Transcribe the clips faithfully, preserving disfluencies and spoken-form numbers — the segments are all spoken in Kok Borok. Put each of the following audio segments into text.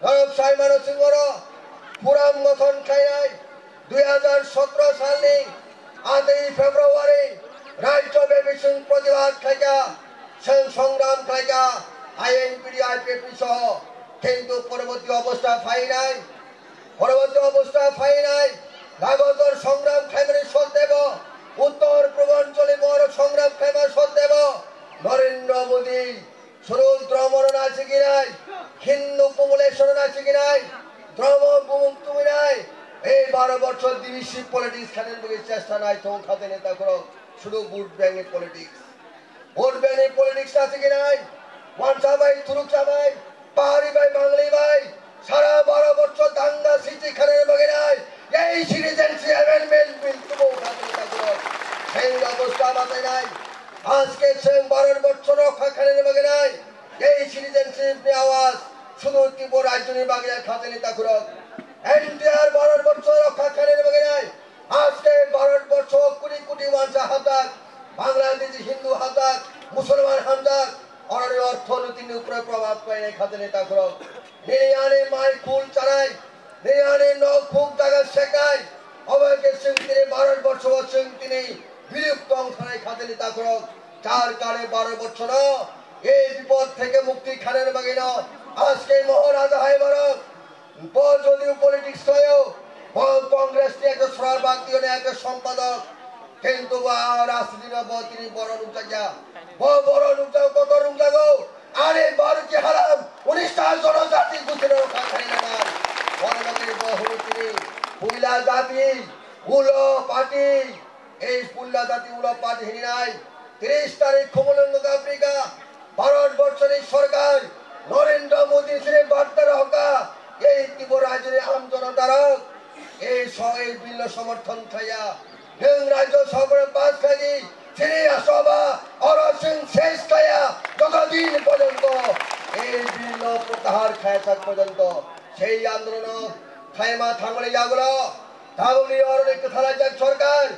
Norok sai mano chwng oro forum gothon khlainai dui hajar sotro salni atwi February rajyo byapi chwng protibad khlaikha, chwng songram khlaikha I N P D, I P F T soho, kintu poroborti obostha phainai, poroborti obostha phainai Lagojor songram khlaimani sottebo, Uttor Purbanchali borok songram khlaima sottebo, Narendra Modi Sudhu dhormono nachikinai, Hindu population nachikinai, dhormo bumung tuminai, ei baro bochor divisive politics khainani bagwi chesta nai tongo kha de neta khorok, sudhu vote bank ni politics. Vote bank ni politics nachikinai, wansa bai, turuksa bai, pahari bai, bangli bai, sara baro bochor danga srishti khainani bagwi nai, ei Citizenship Amendment Bill tubu kha de neta khorok, sei obostha bachainai, Ajke chwng Bharat borso rokha khainani bagwi nai, ei citizenship ni awaz sudhu Tripura rajyoni bagwi nai khatini takhurok. Entire Bharat borso rokha khainani bagwi nai, ajke Bharat borso koti koti wansa hapjak, Bangladeshi Hindu hapjak, Musulman hapjak, oroni orthoniti ni upore probhab khlainai khatini takhurok. Nini ani mai kul chanai, nini ani nok khuk jaga seknai, obo khe chwng tini Bharat borso o chwng tini bilupto wng thanai khatini takhurok, jar kare Bharat borso no ei bipod theke mukti khainani bagwi no ajke Maharaja hai borok, bo jodiyo politics khlaio, bo Congress ni ekta sora bhakti ni ekta sompadok, kintu bo rajniti no bo tini boro nukjakya, bo boro nukjago, kotor nukjago. Ani Bharatiya haram, unista jonojati gusti no rokha khainai. Bono bagwi bo hwnwi tini puila jati, ulo party, ei puila jati ulo party hininai. Tris tarik khumulwng no gaprika, Bharat borso ni sorkar, Narendra Modi sri barta rokha, ei Tripura rajyoni aam jonota rok, ei so-, ei bill no somorthon khlaiya. Nwng Rajya Sabha pass khaidi, chini Sabha oro chwng ses khlaiya, joto din porjonto ei bill no protyahar khlaiya sak porjonto sei andolono khlaima thangmani yagulo tabukni oroni kwthalaijak sorkar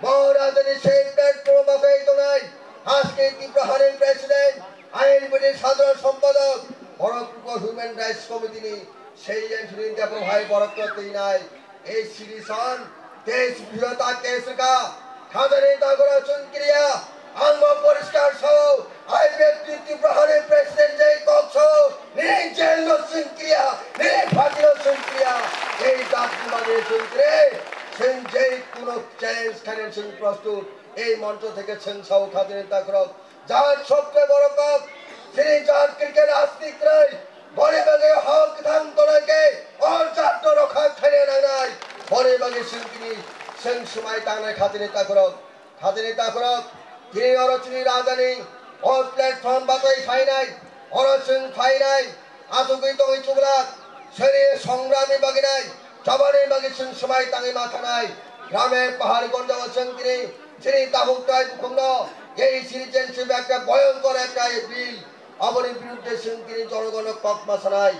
Maharajani sei platform bachai tongnai, ajke Tripura hani president, I N P D sadharon sompadok, borok Human Rights Committee ni sei entry ni tebo hai borok no twi nai. Ei citizen, tei sibirota case rwkha. Khatini takhurok chwng kiriya. Ang bo poriskar sao, I P F T Tripura hani president je kok sao, nini jail no chwng kiriya, nini pharty no chwng kiriya. Ei jat ni bagwi chwng kiri, chwng je kuno challenge khainani chwng prostut. Ei moncho theke chwng sao khatini takhurok. Jat sobse boro kok, chini jat kwrwi khe rajniti kwrwi, boni bagwi hok kwthang tongnai khe, o jat no rokha khaina nangnai, boni bagwi chwng tini, chwng swmai tangnai khatini takhurok, khatini takhurok, tini oro chini rajani, o platform bachai phainai, oro chwng phainai, Achugwi tongwi chuglak, seri songrami bagwi nai, chabani bagwi chwng swmai tangwi ma thanai, grame pahar gonjao chwng tini, chini tabuk tai bukhumno, ei citizenship ekta bhoyonkor ekta bill, aboni birudde chwng tini jonogono kok ma sanai.